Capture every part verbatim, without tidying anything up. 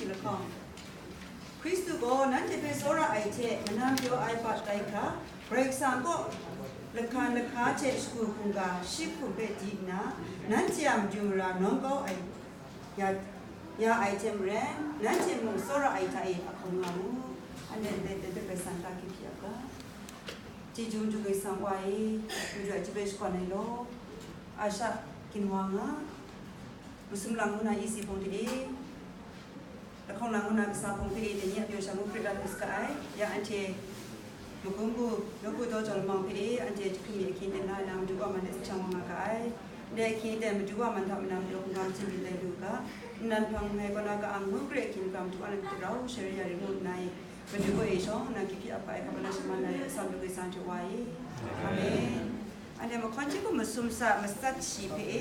Lahkawng. Hkristu gaw nanhte hpe tsawra ai hte mana pyaw ai bat tai hkra, Karai Kasang kaw lahkan lahka hte shagu hkungga shi hkum hpe di nna, nanhte a matu mara nawng kau ai ya, ya ai hte maren, nanhte mung tsawra ai hta e a hkawm nga mu. Anhte ndai hpe Karai Kasang ta hkye hkye ap ga. Chyeju Madu Karai Kasang Wa e, Madu a chyum hpe shakawn ai law, Asha ginwang a, masum lang ngu na E C hpawng hte e, lahkawng lang ngu na kasa hpawng hpe e, dai ni a pyaw sha ngu hkrit la lu saga ai. Ya anhte magum bu, nawku daw jau lamang hpe e, anhte hkrit mi ahkying ten la ai na, Madu Wa man de sahchang wa nga ga ai. Ndai ahkying ten Madu Wa man hta mung na, Madu Wa hkungga machyin byin tai lu u ga. Nnan hpang ngai kaw na ka-ang ngu hkrit ahkying hkra Madu Wa nan hte rau share ya ring ngu nna e, Madu Wa e shawng nna hkye hkye ap ga ai hkap ai na shaman na re, Madu Karai Kasang hte Wa e. Amen. Anhte mahkawn hte hku masum sa matsat shi hpe e,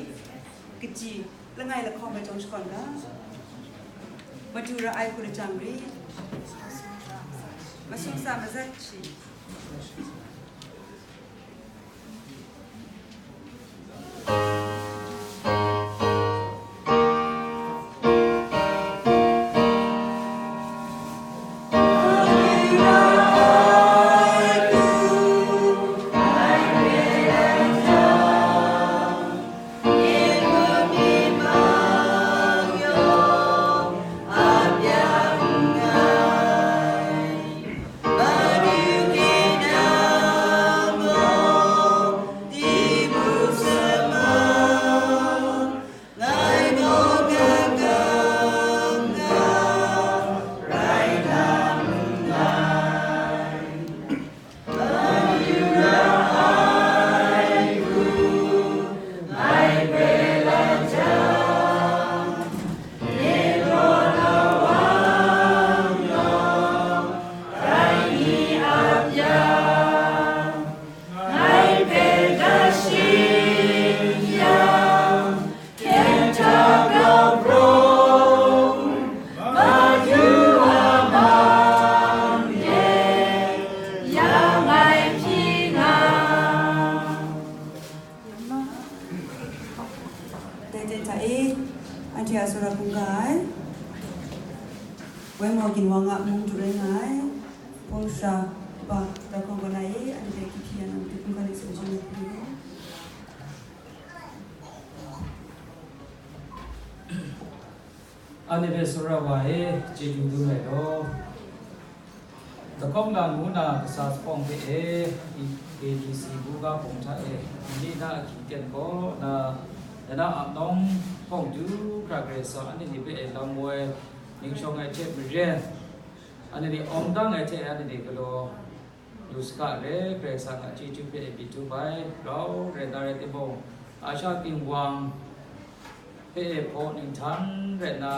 kaji langai lahkawng hpe jawng shakawn ga. Madu ra ai hku lajang rit. Masum sa matsat shi. Dai ten hta e, anhte a tsawra hkungga ai, Wai Maw Ginwang a mung du rai nga ai, Hpung Sara Kaba, Lahkawng kaw na e, anhte hkye hkye ya na matu hkungga lit sa ai hte. Anhte hpe tsawra wa e, chyeju dum ai law. Lahkawng lang ngu na kasa hpawng hpe e, K B C buga hpung hta e, nni na ahkying ten kaw na, dai na ap nawng hpawng du hkra Karai Kasang anhte ni hpe e lam woi, ning shawng ai hte maren, anhte ni awng dang ai hte anhte ni galaw lu saga re, Karai Kasang a chyeju hpe e byin du bai, grau rai na rai timung, Asha Ginwang hpe e hpaw ninghtan rai nna,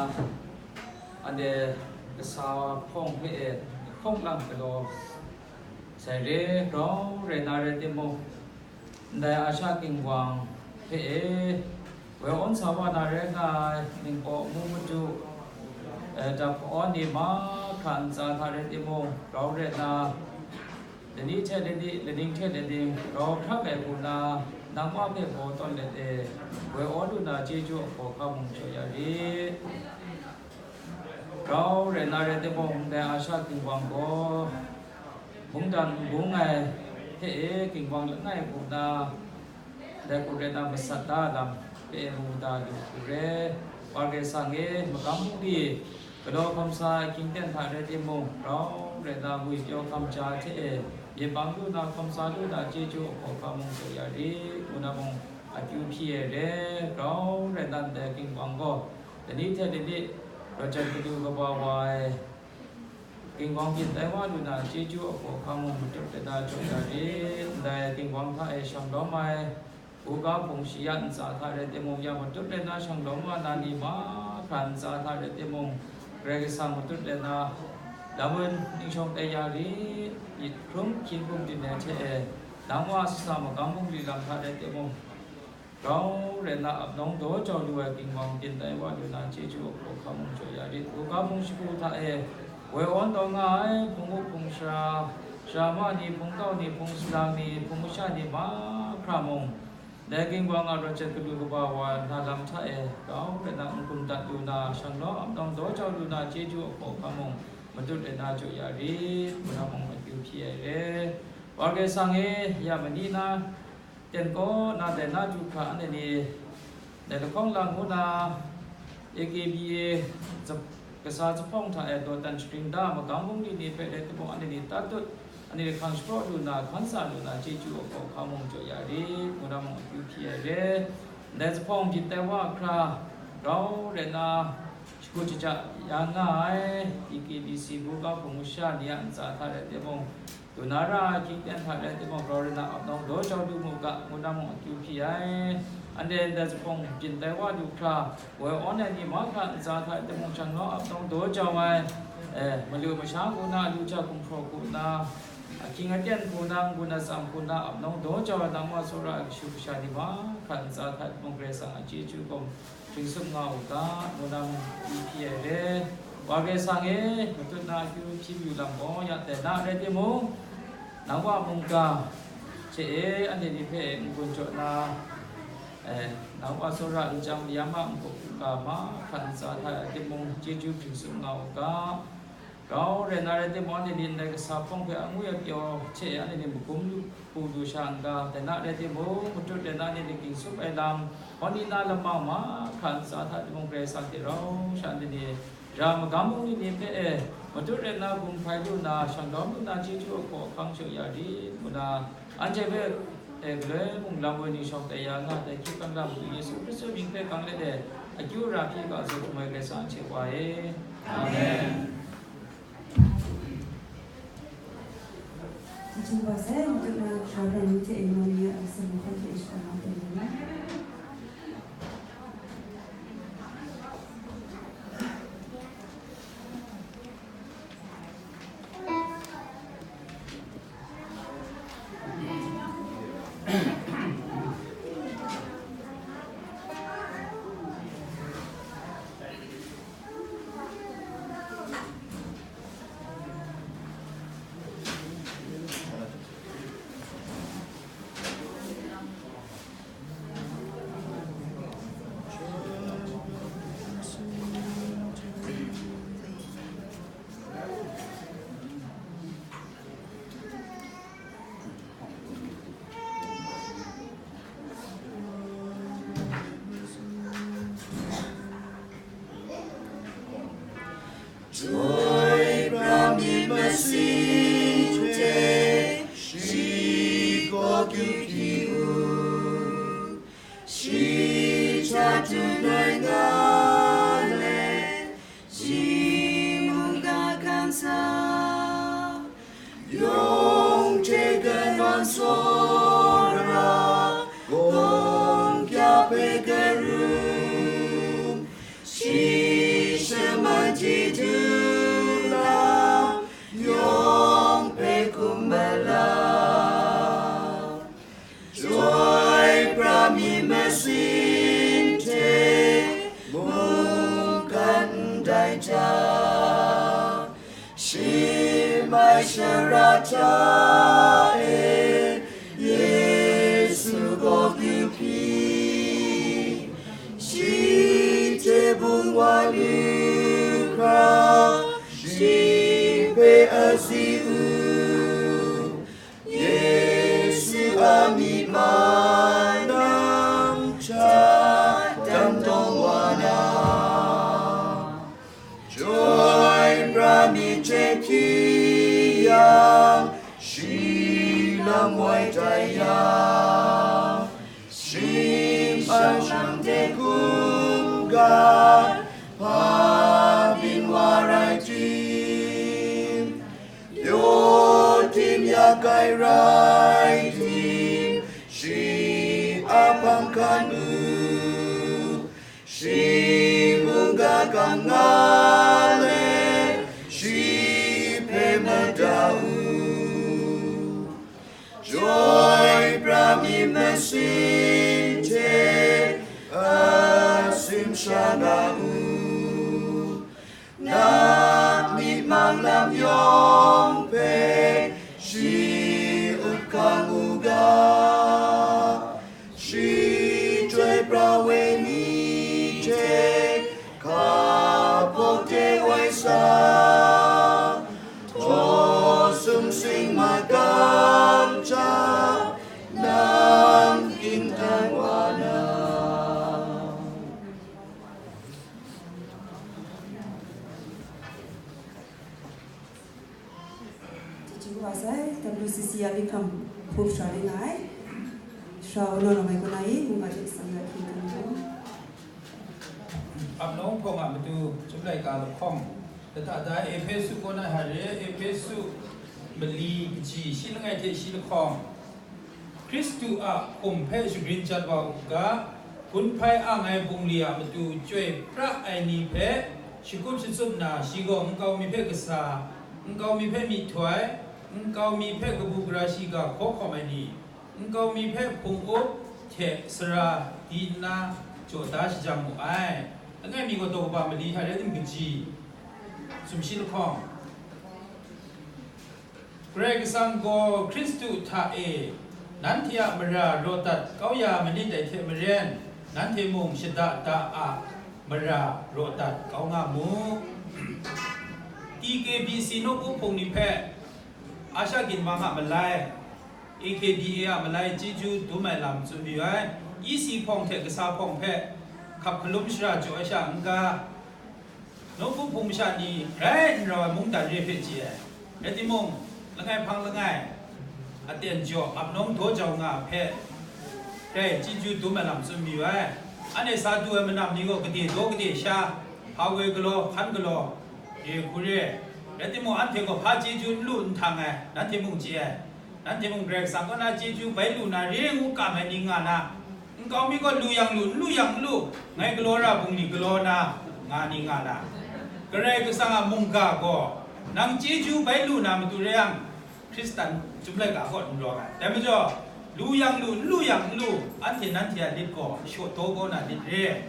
anhte kasa hpawng hpe e hkawng lang galaw sai re, grau rai na rai timung, ndai Asha Ginwang hpe e woi awn sa wa na rai nga ai, ningpawt mu madu, eh, dap awn ni mahkra ntsa hta rai timung, grau rai nna, lani hte lani, laning hte laning, grau hkrak ai hku na, nang Wa hpe baw tawn let e, woi awn lu na chyeju a hkaw hka mung jaw ya rit. Grau rai na rai timung, ndai Asha Ginwang gaw, mungdan bung ai hte e, Ginwang langai hku na, dai hku rai na masat da lam hpe mu da lu hku re, Wa Karai Kasang e, magam bungli, galaw hkawm sa ai hkying ten hta rai timung, grau rai na ngwi pyaw hkam ja hte e, myit bang lu na hkawm sa lu na chyeju a hkaw hka mung jaw ya rit, ngu na mung akyu hpyi ai re, grau rai na ndai Ginwang gaw, lani hte lani, raw jan kadu kaba wa ai, Ginwang byin tai wa lu na chyeju a hkaw hka mung matut let na jaw ya rit, ndai Ginwang hta e shang lawm ai, buga hpung shi ya ntsa hta rai timung, ya matut let na shang lawm wa na ni mahkra ntsa hta rai timung, Karai Kasang matut let na, lam ning shawng tai ya rit, myit hkrum hkyin hkum byin ai hte e, nang Wa sasa magam bungli lam hta rai timung, grau rai na ap nawng daw jau lu ai Ginwang byin tai wa lu na chyeju a hkaw hka mung jaw ya rit, buga hpung shagu hta e, woi awn tawn nga ai hpung up hpung sara, sara ma ni, hpung tau ni, hpung salang ni, hpung masha ni mahkra mung, Dai ging wa nga rawt jat galu kaba wa na lam hta e, grau rai na n-gun dat lu na, shanglawm ap nawng daw jau lu na, chyeju a hkaw hkam mung matut rai na jaw ya rit, ngu na mung akyu hpyi ai re. Wa Karai Kasang e, ya mani na, ten kaw na dai na du hkra anhte ni, dai lahkawng lang ngu na, A K B A, kasa zuphpawng hta e dawdan sharin da, magam bungli ni hpe rai timung, anhte ni tat tut, anhte ni hkang shapraw lu na, hkan sa lu na, chyeju a hkaw hkam mung jaw ya rit, ngu na mung akyu hpyi ai re. Ndai zuphpawng byin tai wa hkra, grau rai na, shakut shaja ya nga ai, A K B C buga hpung masha ni a ntsa hta rai timung, dun na ra ahkying ten hta rai timung, grau rai na ap nawng daw jau lu mu ga, ngu na mung akyu hpyi ai. Anhte ndai zuphpawng byin tai wa lu hkra, woi awn ai ni mahkra ntsa hta rai timung, shanglawm ap nawng daw jau ai, e, malu masha hku na, lu ja gumhpraw hku na, ahkying aten hku na, n-gun atsam hku na, ap nawng daw jau ai, nang wa tsawra ai kashu kasha ni mahkra ntsa hta rai timung, Karai Kasang a chyeju gaw hpring tsup nga u ga, ngu na mung akyu hpyi ai re. Wa Karai Kasang e, matut na akyu hpyi yu lam gaw ya tai na rai timung, nang wa mungga hte e anhte ni hpe n-gun jaw na, e, nang wa tsawra nchyang mayam a n-gup ga mahkra ntsa hta rai timung, chyeju hpring tsup nga u ga, grau rai na rai timung, anhte ni ndai kasa hpawng hpe angu ya pyaw hte anhte ni magum lu, hpu lu sha n ga, dai na rai timung, matut rai na anhte ni ging tsup ai lam, hkawn ni na lamang mahkra ntsa hta timung, Karai Kasang hte rau sha anhte ni, ra magam bungli ni hpe e, matut rai na gumhpai lu na, shanglawm lu na, chyeju a hkaw hkang jaw ya rit, ngu na, anhte hpe, e, galoi munglam woi ning shawng tai ya nga, dai hkying kanglam Yesu Hkristu mying hpe kang let e, akyu ra hpyi ga, zawn htum ai Karai Kasang hte wa e. Amen. Chyoi pra mi masin hte shi gaw kyu hpyi u, shi hta dun ai nga let, shi mungga hkang sa, yawng hte kanawn tsawra, gawng kya hpe karum, shi shaman chyeju lam, yawng hpe hkum malau. Chyoi pra mi masin hte mungkan ndai hta, shi mai shara hta e Yesu gaw kyu hpyi, shi hte bung wa lu hkra, shi hpe asi u. Yesu a myi man nang hta dan dawng wa na, chyoi pra mi hte hpyi yang, shi lam woi tai yang, shi man shang de hkum ga, hpa byin wa rai tim, pyaw tim ya kai rai tim, shi a hpang hkan u, shi mungga hkang nga let, shi hpe mada u. Chyoi pra mi masin hte asim sha nga u. Na myi mang lam yawng hpe shi up hkang u ga, shi Wa sai, W C C a Bikram Pope Shari ngai. Shra ono no mai kuna i, mungga je sang na ki tang. Ap nong phong a matu, Chyum laika lahkawng. Lata da Ehpesu kaw na hare, Ehpesu mali kaji shi langai hte shi lahkawng. Hkristu a hkum hpe shagrin jat wa u ga, gun hpai ang ai bungli a matu chyoi pra ai ni hpe shakup shatsup na, shi gaw nkau mi hpe kasa, nkau mi hpe myihtoi, nkau mi hpe kabu gara shiga hkaw hkawm ai ni, nkau mi hpe hpung up hte sara di nna jaw da shajang mu ai. Langai mi gaw daw kaba mali hta rai tim kaji, sumshi lahkawng. Karai Kasang gaw Hkristu hta e nanhte a mara raw dat kau ya manit dai hte maren, nanhte mung shada da a mara raw dat kau nga mu. T K B C nawku hpung ni hpe Asha ginwang a malai, A K B A a malai chyeju dum ai lam tsun mayu ai. E C hpawng hte kasa hpawng hpe hkap hkalum shara jaw ai sha n-ga, nawku hpung masha ni rai n rau ai mungdan re hpe chye ai. Rai timung, langai hpang langai, aten jaw ap nawng daw jau nga hpe, rai chyeju dum ai lam tsun mayu ai. Anhte sa du ai manam ni gaw gade daw gade sha, hpa woi galaw, hkan galaw, re hku re. Rai timung, anhte gaw hpa chyeju n lu n htang ai, nanhte mung chye ai. Nanhte mung Karai Kasang kaw na chyeju bai lu na re ngu kam ai ni nga na, nkau mi gaw lu yang lu, n lu yang n lu, ngai galaw ra bungli galaw na nga ni nga na. Karai Kasang a mungga gaw nang chyeju bai lu na matu re yang, Hkristan Chyum laika kaw n rawng ai. Dai majaw, lu yang lu, n lu yang n lu, anhte nanhte a lit gaw shaw daw kau na lit re.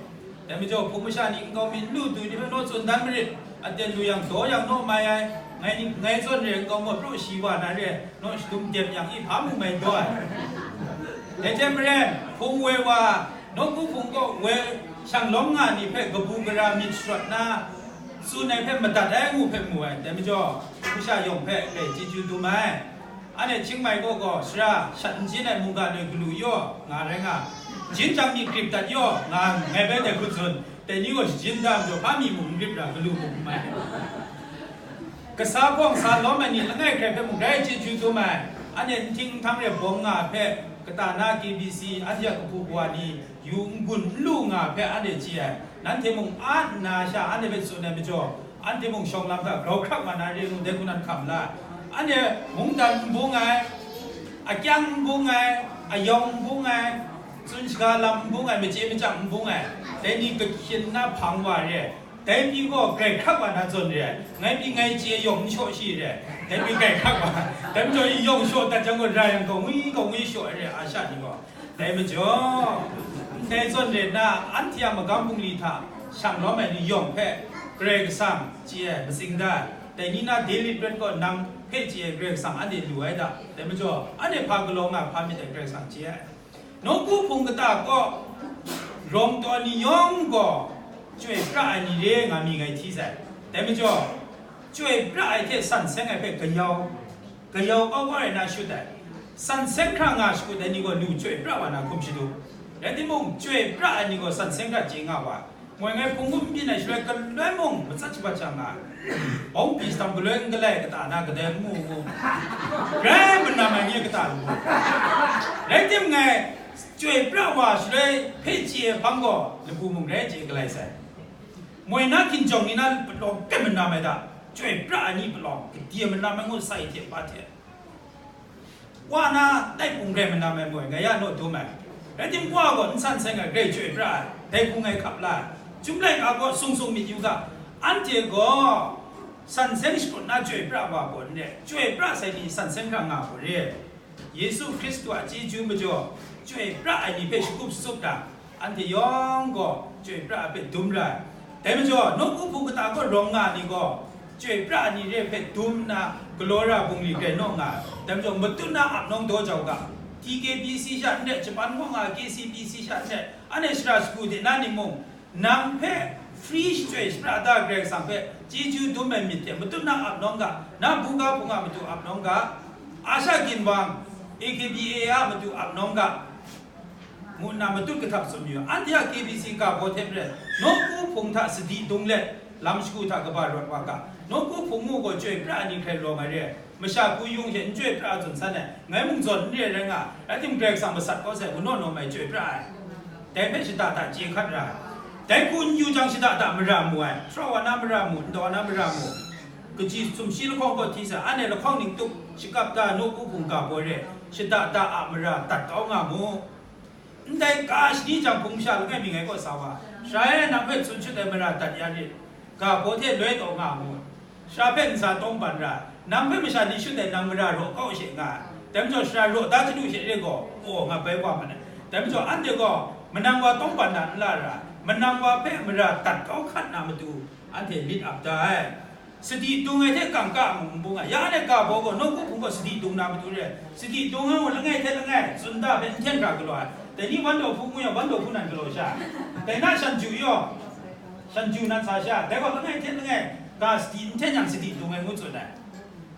Dai majaw, hpung masha ni nkau mi n lu dwi ni hpe naw tsun dan marit, aten lu yang daw yang naw mai ai, ngai ni, ngai zawn re nkau maw praw shi wa na re, naw shadum dem yang i hpa mung mai daw ai. Dai hte maren, hpung woi wa, nawku hpung kaw woi shang lawm nga ni hpe kabu gara myit sharawt na, tsun ai hpe madat ai ngu hpe mu ai. Dai majaw, hpung masha yawng hpe grai chyeju dum ai. Anhte Chiang Mai kaw gaw sara shat n jin ai mungga noi galu yaw nga rai nga, jin jang myit grip dat yaw nga, ngai bai dai hku tsun, dai ni gaw shajin da majaw, hpa mi mung n grip ra, galu mung n mai. Kasa hpawng sa lawm ai ni langai hkrai hpe mung rai chyeju dum ai. Anhte n hting n htang re bawng nga hpe, kata na K B C, anhte a kahpu kawa ni yu n gun n lu nga hpe anhte chye ai. Nanhte mung a nna sha anhte hpe tsun ai majaw, anhte mung shawng lam hta grau hkrak wa na re ngu, dai hku nan hkam la. Anhte mungdan n bung ai, akyang n bung ai, ayawng n bung ai, tsun shaga lam n bung ai, machye machyang n bung ai, dai ni kahkyin na hpang wa re ai. Dai pyi gaw grai hkrak wa na zawn re ai. Ngai pyi ngai chye yawng n shaw shi re ai. Dai pyi grai hkrak wa. Dai majaw yawng shaw dat jang gaw, ra yang gaw ngwi gaw ngwi shaw ai re ai, a sha ni gaw. Dai majaw, ndai zawn re nna, anhte a magam bungli hta shang lawm ai ni yawng hpe Karai Kasang chye ai, matsing da ai. Dai ni na Daily Bread kaw nang hpe chye ai Karai Kasang anhte lu ai da. Dai majaw, anhte hpa galaw nga hpa myit ai Karai Kasang chye ai. Nawku hpung kata kaw rawng taw ni yawng gaw chyoi pra ai ni re nga mi ngai hti sai. Dai majaw, chyoi pra ai hte san seng ai hpe kayau, kayau kau kau rai na shut ai. San seng hkra nga shakut ai ni gaw lu chyoi pra wa na hkum shadu. Rai timung, chyoi pra ai ni gaw san seng hkra chye nga wa. Moi ngai hpung hkum n byin ai shaloi, galoi mung matsat shabat sha nga ai. Bawng pyi stam galoi n galai kata na kadai n mu mu. Rai manam ai nye kata n mu. Rai tim ngai, chyoi pra wa shaloi hpe chye ai hpang gaw, lagu mung rai chye galai sai. Moi na hkinjawng ni na palawng kai manam ai da, chyoi pra ai ni palawng, gade manam ai ngu sai hte hpa hte. Wa na, tai hpung rai manam ai moi, ngai ya naw dum ai. Rai timung, wa gaw n san seng ai, grai chyoi pra ai, dai hpung ngai hkap la ai. Chyum laika gaw sung sung myit yu ga, anhte gaw san seng shakut na chyoi pra wa gaw n re, chyoi pra sai ni san seng hkra nga gaw re. Yesu Hkristu a chyeju majaw, chyoi pra ai ni hpe shakup shakup da, anhte yawng gaw chyoi pra ai hpe dum ra ai. Dai majaw, nawku hpung kata kaw rawng nga ai ni gaw, chyoi pra ai ni re hpe dum nna, galaw ra bungli grai naw nga ai. Dai majaw, matut na ap nawng daw jau ga, T K B C sha n rai, Japan kaw nga K C B C sha n rai, anhte shara shagu de na ni mung, nang hpe free shachyoi shapra da Karai Kasang hpe chyeju dum ai myit hte, matut na ap nawng ga, na buga hpung a matu ap nawng ga, Asha ginwang, A K B A a matu ap nawng ga, ngu nna matut kahtap tsun mayu. Anhte a K B C ga baw hte maren, nawku hpung hta sadi dung let, Lam shagu hta kaba rawt wa ga, nawku hpung ngu gaw chyoi pra ai ni hkrai rawng ai re ai. Masha hku yung hte n chyoi pra ai tsun san ai, ngai mung zawn n re ai rai nga, rai timung, Karai Kasang masat kau sai, manaw nawm ai chyoi pra ai. Dai hpe shada da chye hkat ra ai. Dai hku n yu jang, shada da mara mu ai, sara wa na mara mu, nta wa na mara mu. Kaji sumshi lahkawng kaw hti sai, anhte lahkawng ning tup shakap da, nawku hpung ga baw re, shada da a mara dat kau nga mu. Ndai ga shani jang hpung masha langai mi ngai kaw sa wa, sara e nang hpe tsun shut ai mara dat ya rit, ga baw hte loi taw nga mu. Sara hpe ntsa tawng ban ra, nang hpe masha ni shut ai nang mara raw kau she nga ai. Dai majaw sara raw da chadu she re gaw, aw, nga bai wa ma ai. Dai majaw anhte gaw manang wa tawng ban na n la ra, manang wa hpe mara dat kau hkat na matu, anhte myit ap da ai. Sadi dung ai hte kangka mung n bung ai. Ya anhte ga baw gaw, nawku hpung gaw sadi dung na matu re ai. Sadi dung ai mung langai hte langai, tsun da hpe n hten hkra galaw ai. Dai ni wan daw hpu ngu yang, wan daw hpu nan galaw sha. Dai na shan ju yaw, shan ju nan sa sha. Dai gaw langai hte langai, ga sadi n hten yang sadi dung ai ngu tsun ai.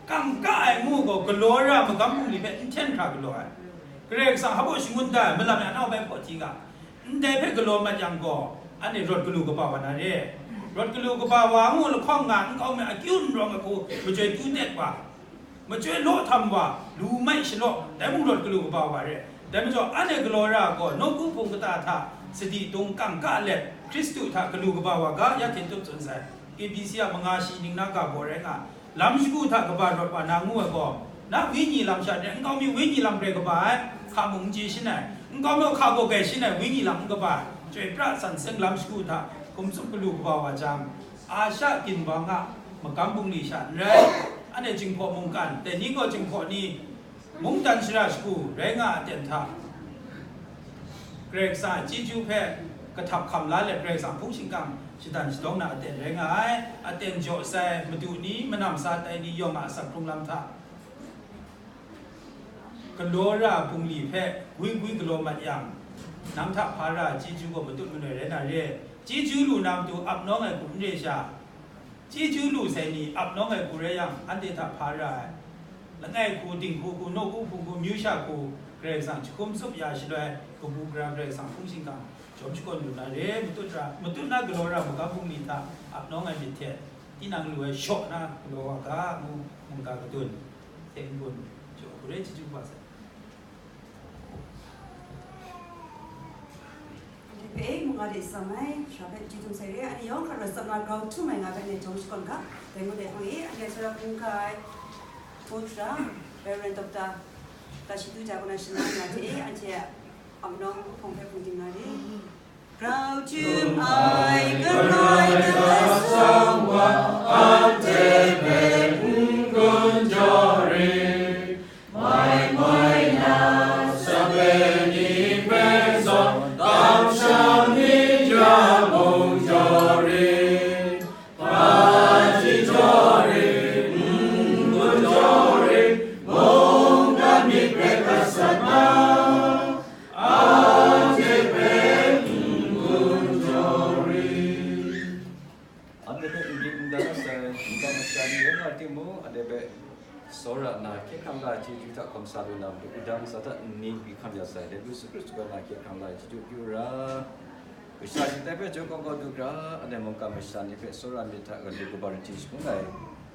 Kangka ai ngu gaw, galaw ra magam bungli hpe n hten hkra galaw ai. Karai Kasang hpa shangun da ai, malam ya nau bai hpaw hti ga. Ndai hpe galaw mat yang gaw, anhte rawt galu kaba wa na re. Rawt galu kaba wa ngu lahkawng nga nkau mi akyu n rawng ai hku, machyoi tu tet wa, machyoi law htam wa, lu mai shalaw, dai mung rawt galu kaba wa re. Dai majaw, anhte galaw ra ai gaw, nawku hpung kata hta sadi dung kangka let, Hkristu hta galu kaba wa ga, ya hte tup tsun sai. K B C a manga shi ning na ga baw rai nga, lam shagu hta kaba rawt wa na ngu ai gaw, na wenyi lam sha re, nkau mi wenyi lam rai kaba ai, hka mung n chye shin ai, nkau mi hka gaw grai shin ai wenyi lam n kaba ai, chyoi pra san seng lam shagu hta hkum tsup galu kaba wa jang, Asha ginwang a magam bungli sha n rai, anhte Jinghpaw mungkan, dai ni gaw Jinghpaw ni, mungdan shara shagu rai nga a aten hta, Karai Kasang a chyeju hpe kahtap hkam la let, Karai Kasang hpung shingkang shadan shadawng na aten rai nga ai. Aten jaw sai, madu ni, manam sa tai ni yawng a asak hkrung lam hta galaw ra ai bungli hpe gwi gwi galaw mat yang, nang hta hpa ra ai chyeju gaw matut manoi rai na re. Chyeju lu na matu ap nawng ai hku n re sha, chyeju lu sai ni ap nawng ai hku rai yang, anhte hta hpa ra ai. Langai hku, dinghku hku, nawku hpung hku, amyu sha hku, Karai Kasang jahkum tsup ya shaloi, kabu gara Karai Kasang hpung shingkang jawm shakawn lu na re, matut ra, matut na galaw ra magam bungli hta ap nawng ai myit hte, tinang lu ai shaw na galaw wa ga, ngu mungga kadun, hte n-gun, jaw hku re, chyeju kaba sai. Anhte hpe mungga de tsam ai, sara hpe chyeju sai re, anhte yawng hkra rawt tsap na grau htum ai nga hpe anhte jawm shakawn ga, dai ngut ai hpang e, anhte sara hpung ga ai, hpung sara, Reverend Doctor Tashitu Jai kaw na shana nga hte e, anhte a manawng hpung hpe hpung ding nga re. Grau htum ai, karai kasa wa, anhte hpe n-gun jaw re. Mai mai na sape ni hpe zawn, kamsham ni ja mung jaw re. Hpaji jaw re, n-gun jaw re, mungkan myit hpe gasat na, anhte hpe n-gun jaw re. Anhte hpe n-gun n-gun asai, n-gun masha ni rai nga timung, anhte hpe tsawra nna, hkye hkrang la ai chyeju hta hkawm sa lu na, madu wudang sa hta nni hkam ya sai, dai Yesu Hkristu kaw na hkye hkrang la ai chyeju akyu ra. Kasha shingtai hpe jaw kau kau du hkra, anhte mungkan masha ni hpe tsawra myit hta galu kaba rai chye shangun ai,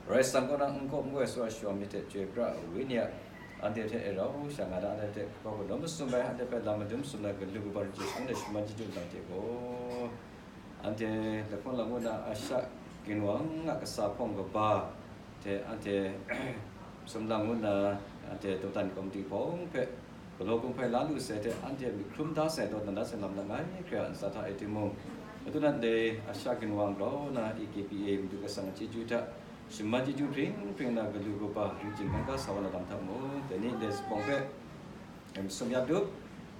Karai Kasang kaw na n-gaw n-gaw ai tsawra shawa myit hte chyoi pra ai wenyi a, anhte hte e rau sha nga na, anhte hte hkau kanu masum ai, anhte hpe lam madun masum na galu kaba rai chye shangun ai, shaman chyeju nang hte gaw, anhte lahkawng lang ngu na Asha ginwang a kasa hpawng kaba hte anhte sumlang ngu na, anhte dawdan kawmti hpawng hpe galaw kung hpai la lu sai hte, anhte myit hkrum da sai dawdan da sai lam langai hkra ntsa hta e timung, madu na ndai Asha ginwang grau na E K P A Madu Karai Kasang a chyeju hta, shaman chyeju hpring hpring na galu kaba ring chying kan ga sa wa na lam hta mung, dai ni ndai zuphpawng hpe, Em, sum ya dup,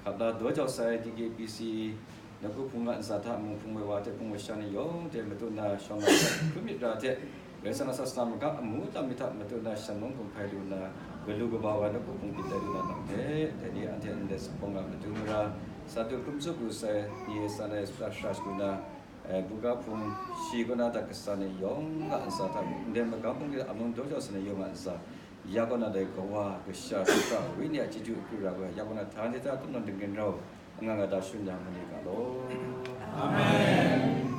hkap la daw jau sai D K B C, nawku hpung a ntsa hta mung hpung ai wa hte hpung masha ni yawng hte madu na shawng nga hkrum myit ra hte, Karai Kasang a sasana magam amu lam myit hta madu na shanlawng hkum hpai lu na, galu kaba wa nawku hpung byin tai lu na lam hte, dai ni anhte ndai zuphpawng a matu mara, sa du hkrum tsup lu sai ni, sa na sara shagu na, eh, buga hpung shi kaw na dat kasa ni yawng a ntsa hta mung, ndai magam hpung ni a mung daw jau sai ni yawng a ntsa, ya kaw na dai kawa kasha shakra wenyi a chyeju akyu ra ai, ya kaw na htani hta tup nang dingren rau, anga nga da shun yang mani ga law. Amen.